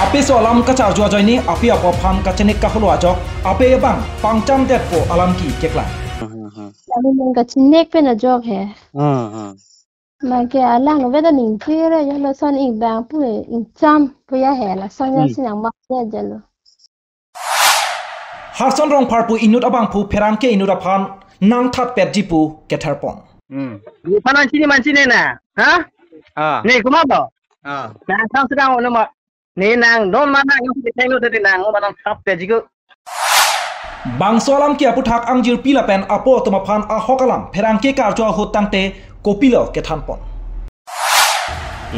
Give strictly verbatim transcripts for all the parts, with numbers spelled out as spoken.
Apeso alam kacharju ajoine api apo aphan kachenek kaholo ajok, ape abang pangcham detpo alam keklang. Hmm, hmm, hmm. Kami nang kachenek pen ajok he. Hmm, hmm. Lake alang no beda ning kire ya lason ing bang pu ing cham pu ya he lason ya Hmm. sinang mak ya jalo. Harson Rongphar pu inut abangphu pherangke inut aphan nangthat petji pu ketherpon. Hmm. Di phan an chini man chini na, ha? Ah. Ne kuma to? Ah. Na sang sedang ono ma. Ne nang don ma nang yang si thengno te nang ma nangthat petji ko. Bangso alam ke aputhak angjirpi lapen apo atum aphan ahok alam pherangke karju ahut tangte kopilo kethanpon.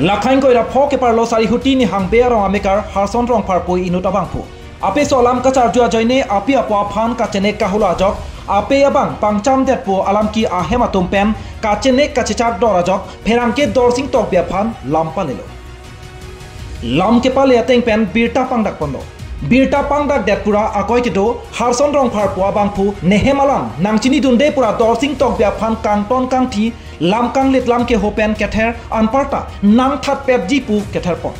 Lakhain Koirap Hok keparlo Sarihuti Nihang Bey arong amekar Harson Rongphar pu inut abangphu. Apeso alam kacharju ajoine api apo aphan kachenek kaholo ajok, ape abang pangcham detpo alam ke ahem atum pen kachenek kachechak dor ajok, pherangke Dorsing Tokbi aphan lam palelo. Lam kepale ateng pen birta pangdak ponlo. Birta pangdak det pura akoi kedo Harson Rongphar pu abangphu nehem alam nangchini dunde pura Dorsing Tokbi aphan kangton kangthi lam kanglit lam keho pen kether anparta nangthat petji pu ketherpon.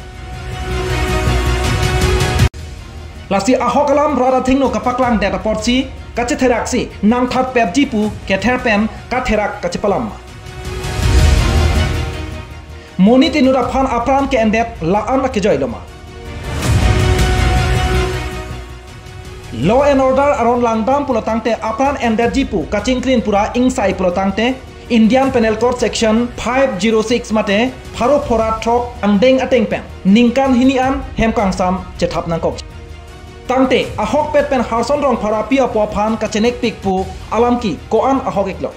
Lasi ahok alam rat athengno kapaklang det apotsi kachetheraksi nangthat petji pu kether pen katherak kachepalam. Monit inut aphan apran ke-endet la-an akejoilo ma. Law and order aron langdam pulo tangte apran endetji pu kachingkrin pura ingsai pulo tangte Indian Penal Code Section five zero six mate pharo phora throk angdeng ateng pen ningkan hini an hem kangsam chethap nangkok. Tangte ahokpet pen Harson Rongphar api apo aphan kachenekpik pu alam ke ko-an ahok iklo.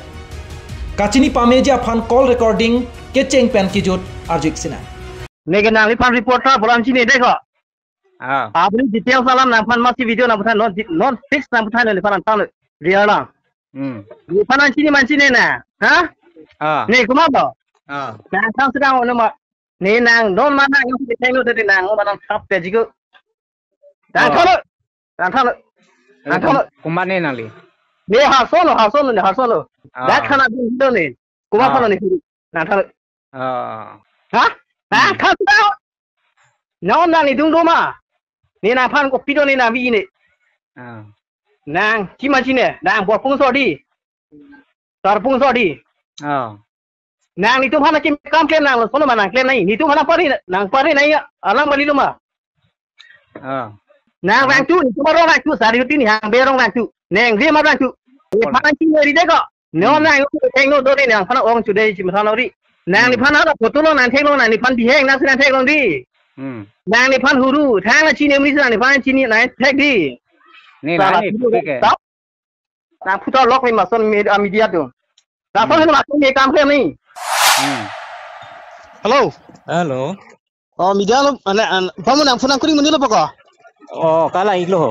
Kachini pameji aphan call recording kecheng pen kejut arju-ik sinang. Neke nangliphan reporter bolam chini deko. Ah. Apni details alam nangphan masi video nangphan non non fix nangphan neliphan nangthan real lang. Hmm. Neliphan an chini man chini na. Ha? Ah. Ne kuma to? Ah. Nang sang sedang ono ma. Ne nang don ma nang yang si thengno te nang ma nangthat petji ko. Nang Ah. thalo. Nang thalo. Nang thalo. Kum-, kumane nangli? Ne Harson lo, Harson lo, ne Harson lo. Ah. Dak khana dun do ne. Kuma Ah. khana ne. Nang thalo. Ah. Ha? Nang Hmm. thalo. Non nang idung do ma. Ne nangphan kopi do ne nang bi ne. Ah. Nang chima chine, nang borpung so di. Tarpung so di. Ah. Nang nitum hana kim kam klem nang lo sono ma nang klem nai. Nitum hana pari nang pari nai alam bali lo ma. Ah. Nang Ah. rang tu, nitum rong rang tu, Sarihuti Nihang Bey rong rang tu. Neng dia ma rang tu. Ni Kon. phan chini ri deko. No Hmm. nang thengno do ni nangphan ong chu de chim than ri. Nang Hmm. niphan ha photo lo nang thengno nang niphan biheng nang si nang thengno di. Hmm. Nang niphan huru, thang na chini mi nang niphan chini nang thek di. Ni Sala nang ni chini pike. Stop. Nang phuta lok ni mason me-, ah, media tu. Lason Hmm. heno mason me kam ke ni. Hmm. Hello. Hello. Oh, media lo, ane, an, pamu nang phone nang kuri muni lo poko. Oh, kala iklo ho.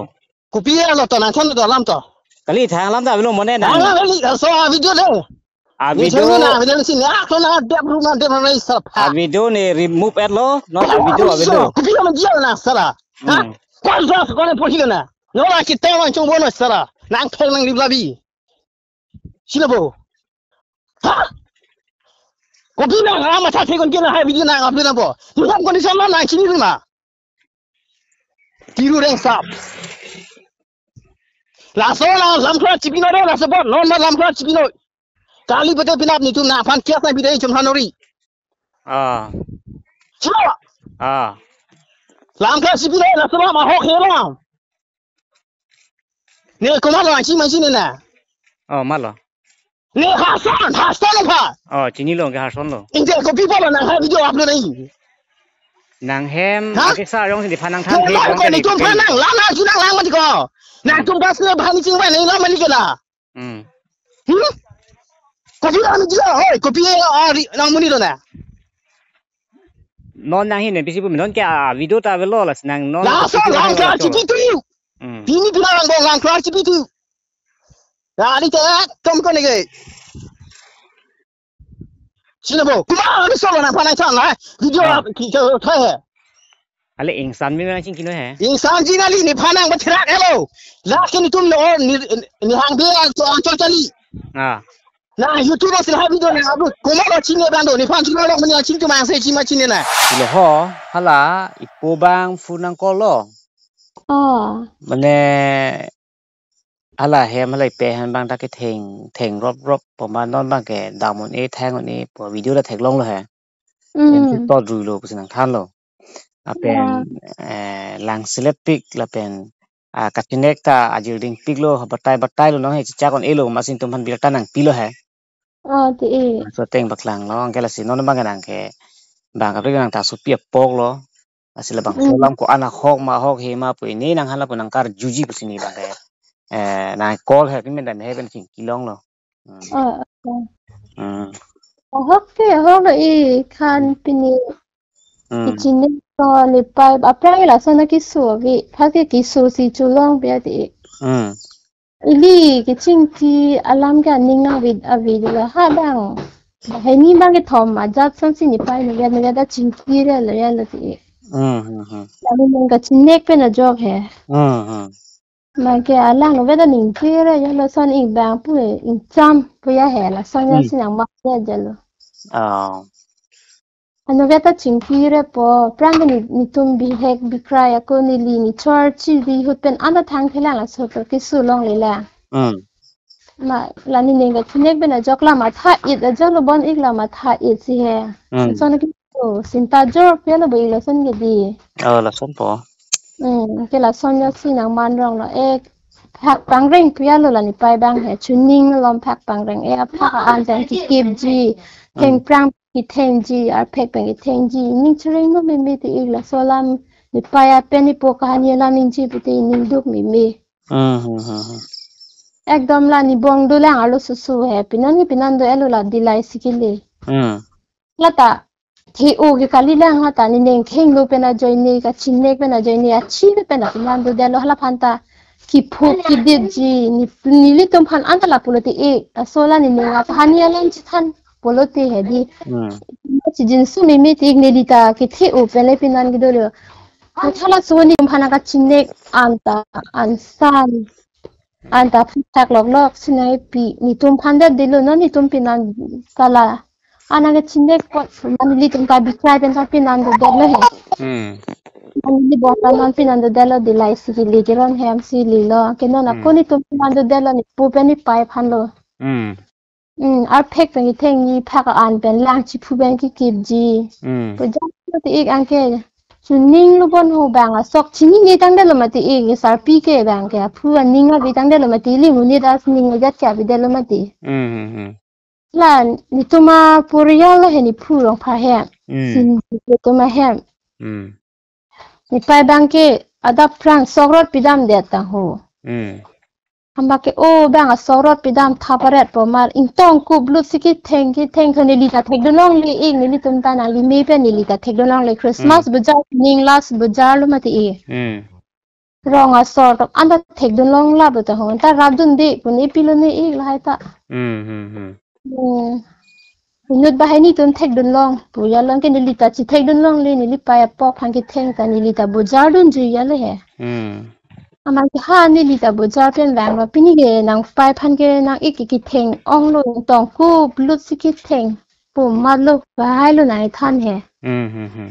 Kopi alo to nang thang do alam to. Kali thang alam ta avelo mone na. Nang kali, so a video de. A Ni video, thang na video si na ko na dep ru na dep na sa. A video ne remove et lo, no a video, a video. Kopi alo media na sala. Ha? Hmm. Kwan sa ko ne pohi na. No la kita wan chung bono sala. Nang thang nang libla bi. Sila bo. Ha? Kopi na ama sa thekon kena hai video na upload na bo. Ni ham condition na nang chini na. Tiru reng sap. Laso la lamkra chipino re laso bon non ma lamkra chipino. Kali betul pinap nitum nangphan kias na bidai chum hanori. Ah. Chuma. Ah. Lamkra chipino laso ma hok helam. Ne kuma lo anchi manchi ne na. Oh, malo. Ne Harson, Harson lo pha. Oh, chini lo ke Harson lo. Intel kopi polo nang ha video upload nai. Nang hem, Ha? ake sa rong sini phanang Ne than lang ko ne nitum phanang lang na chu nang lang mati ko. Nang tum bas ne bhani ching ba ne na mali ke na. Hmm. Hmm? Kopi nang ni jila, oi, kopi a ri nang muni lo na. Non nang hin bisi pu non ke a video ta velo las nang non. Laso lamkra chipitu. Hmm. Pini pina lang bong lamkra chipitu. Ya, ni te, tom ko ne ke. Sino bo, kuma ni solo nangphan nang chan na. Video Ah. ki ke thai he. Ale ingsan mi nang ching kino he. Ingsan ji na li ni phanang ba thirak hello. Last ke nitum no ni Nihang Bey an to an chol chali. Ah. Na YouTube si la video na upload. Komat lo chini abang do. Nephan chini lo mani chini tu mangse chini ma chini na. Lo ho, hala, ipo abang phone nang call lo. Oh. Mane, hala hem hala ipe hem abang ta ketheng, theng rop rop, poma non abang ke dam un-e thang un-e, po video ta theklong lo he. Em si Mm. tot rui lo pusi nangthan lo. Lapen, Ya. eh, lang selet pik lapen, ah, kachinek ta ajir ding pik lo, batai batai lo nang he chichak un-e lo, amatsi netum aphan birta nangpi lo he. Oh, ti e. Laso ateng paklang lo, anke lasi non abang ke nang ke, bang kapri nang ta sopi apok lo. Lasi labangso Mm. alam ko-an ahok ma ahok he ma pu ini nang hala pu nang karjuji pusi ne abang ke. Eh, nang call he, pini dam he pen chingki long lo. Hmm. Oh, oh. Hmm. Ahok ke, ahok lo e, khan pini Hmm. kechini ko nepai aphrang lason na keso ave, pha ke keso si cholong pi ati. Hmm. Ili kechingki alam ke aning nangve ave lo ha bang. Hini abang kethom ajat ason si nepai nangve nangve ta chingki re lo ya lo ti. Hmm, hmm, hmm. Lalu nang kachinek pen ajok he. Hmm, hmm. Anke alang nangve ta ningkir ya lason ik bang pu ingcham pu ya he lason ya Hmm. si nang ma ya jalo. Oh. Anke ta chingkir po pran ni netum bihek bikrai ako neli nechor chiri ahut pen ana thang thelang laso to keso longle la. Hmm. Ma la nening kachinek pen ajok la matha-et ajok lo bon ik la matha-et si he. Hmm. Lason ke Oh, sinta jor pi lo bo ik lason ke di. Oh, lason po. Hmm, ke lason ya si nang man rong lo. Eh, phak pangreng pi lo la nepai abang he. Chuning lom phak pangreng. Eh, aphak an pen kekipji. Hmm. Thengphrang kethengji, arphek pen kethengji. Ning chireng lo meme ti ik laso alam nepai apen nepo kahani alam ningje pu te ning duk meme. Hmm, hmm, hmm, hmm. Ekdom la ne bong dolang arlo susu he. Pinan ke pinan do-et lo la dilai si kele. Hmm. Lata, the-o ke kalilang lata nening khenglo pen ajoine, kachinek pen ajoine, achi pen apinan dodetlo hala aphan ta. Kiphuk kiditji, ne, nelitum aphan anta lapulo ti e, laso la nening akahani alam chethan pulo ti he di. Hmm. Chijinso meme ti ik neli ta kethe-o pen le pinan kedo lo. Matha laso netum aphan kachinek anta, ansan. Anta phak loklok sinai pi, netum aphan det dilo non netum pinan kala. Ana kachinek pot, man nelitum ta bikrai pen ta pinan dodetlo he. Hmm. Man neli bong ta non pinan dodetlo dilai si kele keron hem si lilo. Ke non Hmm. ako netum pinan dodetlo nepo pen nepei aphan lo. Hmm. Hmm, arphek pen kethengji phak an pen lang chiphu pen kekipji. Hmm. Pu jat ti ik anke. Chuning lo bon ho bang asok chinine tangdetlo mati ik sarpi ke bang ke aphu aning avi tangdetlo mati ili monit as ning ajat ke avedetlo mati. Hmm, hmm, hmm. La netum aporial lo he nephu rong pha he. Hmm. Sin netum ahem. Hmm. Nepei abang ke adap phrang sok rot pidamdet ta ho. Hmm. Amat ke o bang asok rot pidam thaparet po mar ingtong kup lut si ketheng ketheng tho neli ta thekdun longle ik nelitum ta nangli me pen neli ta thekdun longle Christmas Hmm. bojar ning last bojar lo mati ik. Hmm. Rong asor tok anta thekdun long la bo ta ho ta rapdunde pu ne pilo ne ik lahai ta. Hmm, hmm, hmm. Hmm. Inut bahai netum thekdun long pu ya long ke neli ta chethekdun longle neli pei apok aphan ketheng ta neli ta bojar dunji ya le he. Hmm. Amat ke ha neli ta bojar pen vanglo pini ke nang pei aphan ke nang ik ke ketheng ong lo tong kup lut si ketheng pu mat lo bahai lo nai than he. Hmm, hmm, hmm.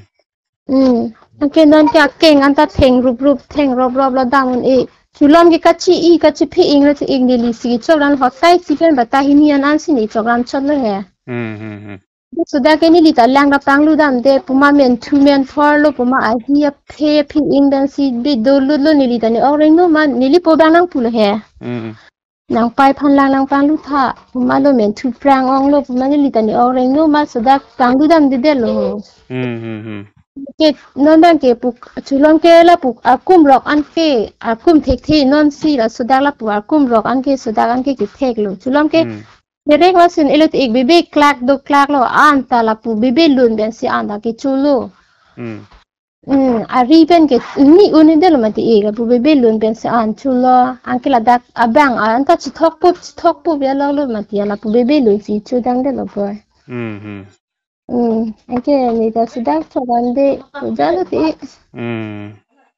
Hmm. Anke non ke akeng anta theng rup rup theng rop rop lo dam un-e. Chulam ke kachi-i kachiphi ing lo chi ing neli si chokran hotai si pen bata hini an an si ne chokran chot lo he. Hmm, hmm, hmm. Suda ke neli ta lang ta panglu damde puma menthu menphor lo puma ahi aphe aphi ing dan si bi dolut lo neli ta ne ok reng no ma neli po bang nang pulo he. Hmm. Nang pei aphan lang nang panglu tha, puma lo menthu phrang ong lo, puma neli ta ne ok reng no ma suda panglu damdedetlo. Hmm, hmm, hmm. Ke non bang ke pu chulam ke lapu akum rok an ke, akum thekthe non si la suda lapu akum rok an ke suda an ke kethek lo. Chulam ke Hmm. kerek la sin elot ik bebe klak do klak lo anta lapu bebe lun pen si anta kecho lo. Hmm. Hmm, ari pen ke ni un-edetlo mati ik lapu bebe lun pen si an cho lo. Anke ladak abang anta chithok pup chithok pup ya lo lo mati ya lapu bebe lun si chodangdetlo boy. Hmm, hmm. Hmm, anke ne ta sudak chodangde jalo ti. Hmm.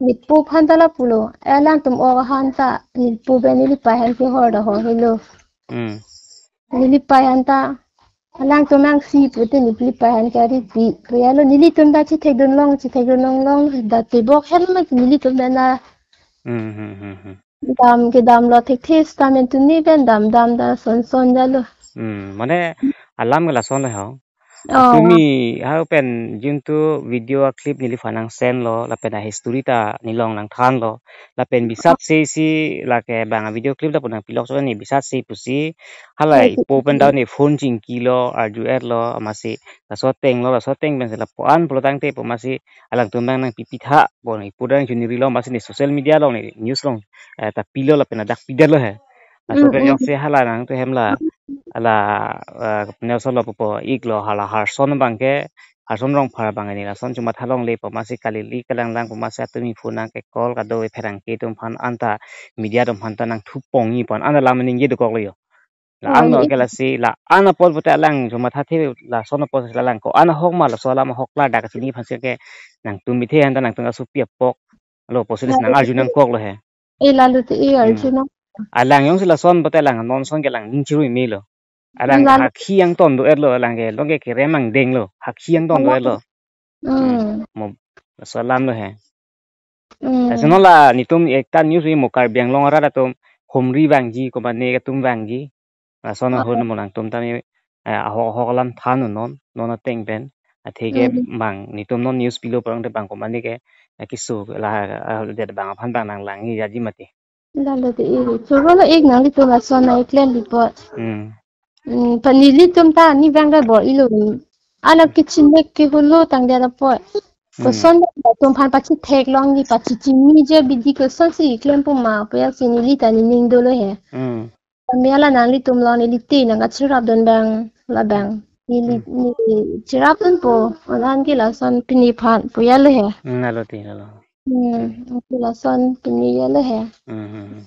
Nepo aphan ta lapulo. Elang tum o han ta nepo pen neli pei aphan ke hor da ho helo. Hmm. Neli pai anta alangtum nangsi pute neli pai an kari pi. Kaya lo nelitum ta chethekdun long, chethekdun long long da tebok hem ma nelitum ta na Hmm, hmm, hmm, hmm. Dam kedam lo thekthe sita men tuni pen dam dam da son son da lo. Hmm, mane alam ke lason le ho. Oh. Tumi ha pen jun tu video clip neliphan nang send lo, lapen a history ta nelong nangthan lo, lapen bisat se si lake bang video clip lapu nangpilok so ni bisat se pusi halai Right. ipo pen down ni phone chingki lo, arju er lo, amatsi laso ateng lo, laso ateng pen se lapu-an pulo tangte pu amatsi alangtum bang nangpipi tha, bon ipu dang jun ri lo, amatsi ni social media along ni news along, eh, ta pilo lapen adak pidet lo he. Laso Mm, pen mm. jongsi hala nangtum hem la, ala, eh, Nelson lo pupo ik lo hala Harson bang ke, Harson Rongphar bang ni lason chuma thalong le pu amatsi kalili kalang lang pu amatsi atumi phone nang ke call kado pherangke atum aphan anta media atum aphan ta nangthu pongji pon anta lam ningje dokok lo yo. La Oh, ang no ye. ke lasi la an apot pute alang chuma thathe lason apot la lang ko an ahok ma laso alam ahok la dak chini aphan si ke nangtum bithe anta nangtum asopi apok. Lo pusi Oh, nang arju nangkok lo he. Eh, lalu te eh, Hmm. arju nang. Alang jongsi lason pute alang non son ke alang ning chirui me lo. Alang Lalu hakhi angton do er lo, alang ke long ke kerem angdeng lo, hakhi angton do er lo. Hmm. Hmm. Mo laso alam lo he. Hmm. Laso non la netum ekta news ri mo Karbi Anglong arat atum humri vangji, komane atum vangji. Lason Oh. ahun mo nangtum tame, eh, ahok ahok alam than non, non ateng pen. Athe ke Hmm. bang netum non news pilo parang te bang komane ke, eh, kisu la, eh, det bang aphan bang nanglangji jaji mati. Lalu te eh, choro lo ik nanglitum lason na iklem report. Hmm. Hmm, pa nelitum ta ni bang da bor-ilo. Anak kecil mek ke hulu tang dia report. Hmm. Koson da tum aphan pachitheklongji pachichini je bidi koson si iklem pu ma pu ya si neli ta nening dolo he. Hmm. Kami ala nanglitum long neli te nang kachirap dun bang labang. Neli, Hmm. neli chirap dunpo. Alang ke lason pini aphan pu ya lo he. Hmm, lalo te, lalo. Hmm, Hmm. lason pini ya lo he. Hmm, hmm, hmm.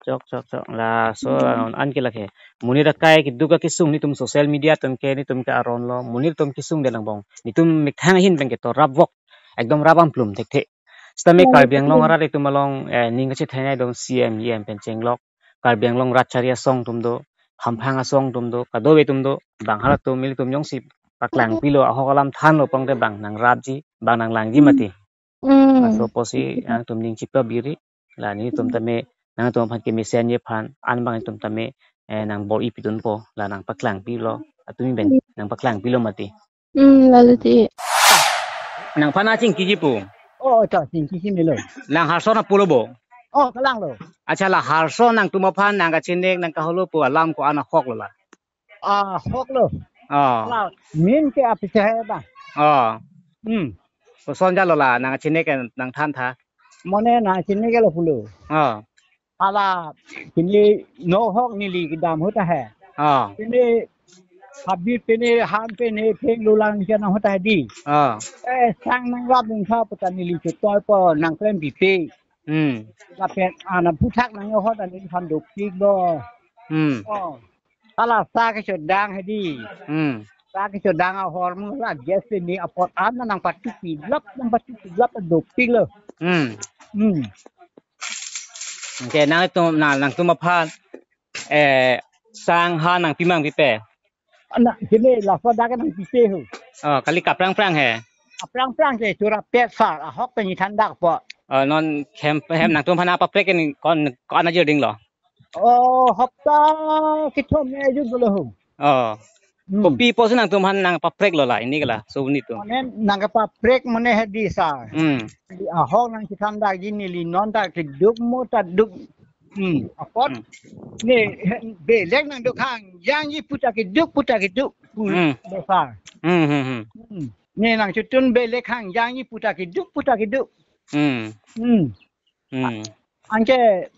Chok, chok, chok. Laso Hmm. an ke lake. Monit akai keduk akesung netum social media atum ke netum ke aron lo. Monit atum kesung de lang bong. Netum methang ahin pen ke to rap vok. Ekdom rap amplum thekthe. Sitame Hmm. Karbi Anglong arat atum along, eh, ning kachethenei dong C M, E M pen chenglok. Karbi Anglong rat chari asong atum do. Hamphang asong atum do. Kadokave atum do. Bang halatum nelitum jongsi paklang pilo ahok alam than lo pangte bang nangrapji, bang nanglangji Hmm. mati. Hmm. Laso pusi nangtum ning chipabiri, la netum Hmm. tame, nangtum aphan kemesen ye aphan, an bang netum tame, eh, nang bor-i pidunpo, la nang paklang pilo, atumi pen, Hmm. nang paklang pilo mati. Hmm, lalu te. Nangphan achingkiji pu. Oh, ta chingkiji melo. Nang Harson apulo bo. Oh, kalang lo. Acha la Harson nangtum aphan nang kachinek nang kaholo pu alam ko-an ahok lo la. Ahok lo. Oh. La, min ke apichai ba. Oh. Hmm. Koson jalo la, nang chinek nangthan tha. Mane nang chinek lo pulo. Oh. Hala, pini no hok neli kedam ahut ahe. Oh. Pini habit pini ham pini pheng lulang ke na ahut ahe di. Oh. Eh, sang nangrap dun tha puta neli chutoi po nangklem pipe. Hmm. Lapen ana puthak nang ahut ani than dopik lo. Hmm. Oh. Hala sa kechodang hedi. Hmm. Sa kechodang ahormu la gas ni apot an nangpatu pilap, nangpatu pilap dopik lo. Hmm. Hmm. Oke, nangtum, nang, nangtum aphan, eh, sang ha nangpi ma nangpipe? Ana, kini laso dak nangpipe ho. Oh, kali kaprang-prang he? Kaprang-prang ke chura pet sar, ahok pen ni thandak po. Oh, non hem, hem nangtum aphan paprek ni kon, kon ajir ding lo? Oh, hapta kethom me aju dolo ho. Oh. Hmm. Kopi pusi nangtum aphan nangpaprek lo la, ini ke la, so netum. Mane nangpaprek mane hedi sa. Hmm. Di ahok nang kithan dak ji neli non dak keduk mo ta duk. Hmm. Apot. Hmm. Ni belek nangduk hangjang ji puta keduk, puta keduk. Pu Hmm. lo sa. Hmm, hmm, hmm. Hmm. Ni nangchotun belek hangjang ji puta keduk, puta keduk. Hmm. Hmm. Hmm. Anke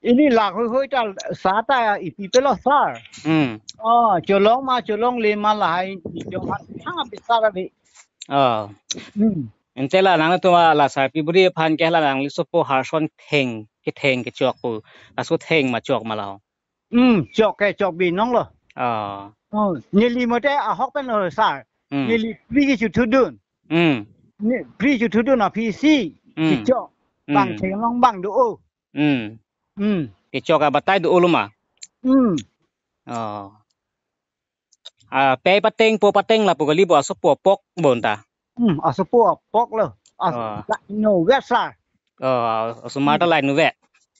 ili lahui hui ta sa ta ipi pelo sar. Hmm. Oh, cholong ma cholongle ma lahai ni jong han thang api sar abi. Oh. Hmm. Ante la nangtum la sarpi buri aphan ke la nangli sopo Harson theng ketheng kechok pu. Laso theng ma chok ma la ho? Hmm, chok ke chok binong lo. Oh. Oh, neli mote ahok pen lo sar. Hmm. Neli pri kechuthudun. Hmm. Ni pri chuthudun aphi si. Hmm. Kechok. Bang Hmm. thenglong bang do o. Hmm. Hmm. Kechok abatai do-o lo ma? Hmm. Oh. Ah, pei pateng, po pateng lapu kali bo, asopo apok bonta. Hmm, asopo apok lo. As-, Oh. La inutvet sar. Oh, osomar ta la inutvet.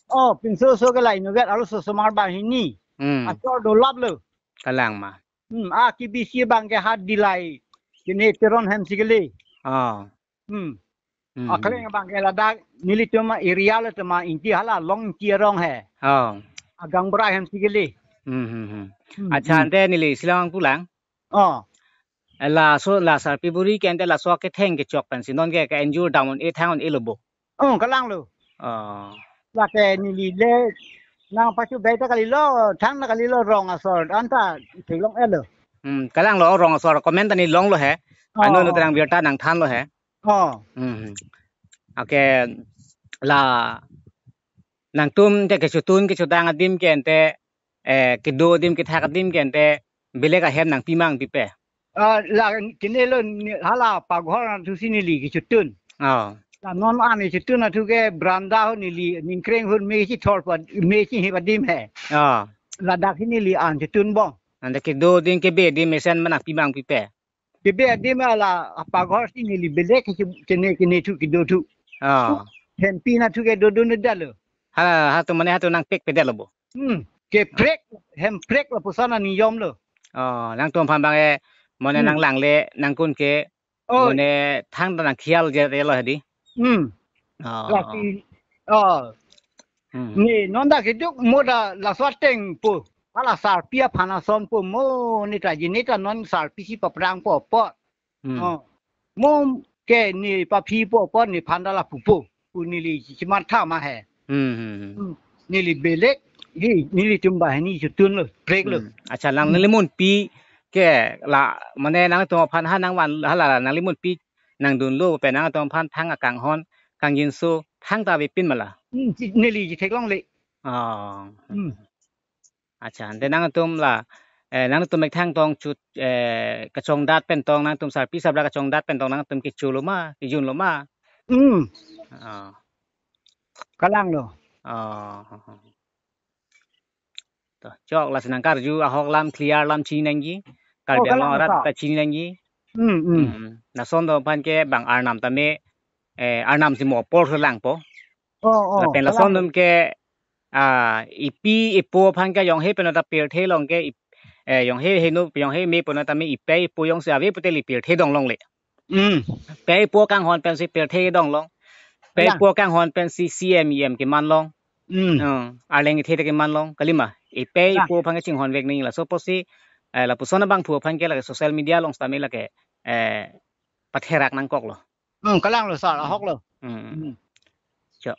Oh, pinso so ke la inutvet, arloso osomar banghini. Hmm. Asor dolap lo. Kalang ma. Hmm, a kebisi abang ke ha Dillai. Kene Teron hem si kali. Oh. Hmm. Hmm. Akleng abang ke ladak nelitum area le tema inti hala Longki arong he. Oh. Agang bra hem si kali. Hmm, hmm, hmm. Hmm, Accha, hmm. Ante neli silang pulang. Oh. Laso la sarpi buri ke ante laso ketheng kechok pensi non ke ke enjur down e thang on e lo bo. Oh, kalang lo. Oh. Lake neli le nangpachu bai ta kali lo, thang ta kali lo rong asor, anta theklong-et lo. Hmm, kalang lo rong asor comment ta neli longlo he. Oh, Ano no oh. Terang birta nangthanlo he. Oh. Hmm. Okay, la nangtum te kechotun kechotang adim ke ante, eh, kedo adim kethak adim ke ante belek ahem nangpi ma nangpipe? Ah, la kene lo ni, hala paghor athu si neli kechotun. Oh. La non an kechotun athu ke branda ho neli ningkreng hon me chithor pa me chihip adim he. Oh. Ladak si neli an chotun bom. Ante kedo adim kebe adim mesen ma nangpi ma nangpipe? Kebe adim la paghor si neli belek ke kene kene thu kedo thu. Oh. Hempi na thu ke dodun detlo. Ha, ha to mane ha to nangpek pedetlo bo. Hmm. Keprek, hemprek lapuson aniyom lo. Oh, nangtum aphan abang e, mane Hmm. nanglang le, nangkun ke, Oh. Mane thang ta nangkhial je lo hedi. Hmm. Oh. Lasi, oh. Hmm. Ni non ta keduk mo ta laso ateng po. Hala sarpi aphan ason po mo ni ta jini ta non sarpi si paprang po po. Hmm. Oh. Mo ke ni paphi po po ni phan ta lapu po. Pu neli chimatha ma he. Hmm, hmm, hmm. Hmm. Neli belek, hi, nelitum banghini chotun lo, prek lo. Hmm. Accha, lang Hmm. neli munpi ke la, mane nangtum aphan ha nangvan, hala la, nangli munpi nangdunlo, pe nangtum aphan thang akanghon, kangjinso, thang ta avepin ma la. Hmm, chi-, neli chitheklongle. Oh. Hmm. Accha, ante nangtum la, eh, nangtum methang tong chut, eh, kachongdat pen tong nangtum sarpi sabra kachongdat pen tong nangtum kecho lo ma, kejun lo ma. Hmm. Ah. Kalang lo. Ah. To, chok lasi nangkarju ahok alam clear alam chini nangji. Oh, Karbi Anglong kalang arat lo. Ta chini nangji. Hmm, hmm. Hmm. Lason atum aphan ke bang arnam tame, eh, arnam si mo apor selang po. Oh, oh, lapen lason kalang. Atum ke, ah, epi epo aphan ke jonghe pen ta pirthe along ke ip-, eh, jonghe heno, jonghe me pen tame ipei ipo jongsi ave pute neli pirthe dong longle. Hmm. Pei ipo kanghon pensi pirthe dong long. Pei Kalang. Ipo kanghon pensi C M, E M keman long. Hmm. Hmm. Arleng ithe te keman long. Kali ma. Ipei Kalang. Ipo aphan ke chinghon vek nangji laso apotsi, eh, lapuson abangphu aphan ke lake social media along sitame lake, eh, patherak nangkok lo. Hmm, kalang lo sir, ahok lo. Hmm. Hmm. Chok.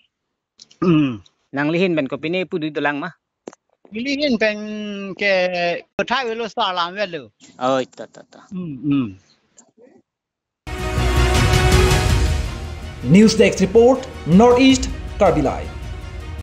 Hmm. Nangli ahin pen kopine pu dui dolang ma? Neli ahin pen ke pathai lo sir lam vet lo. Oi, to, to, to. Hmm, hmm. News Desk Report, North East Karbi Live.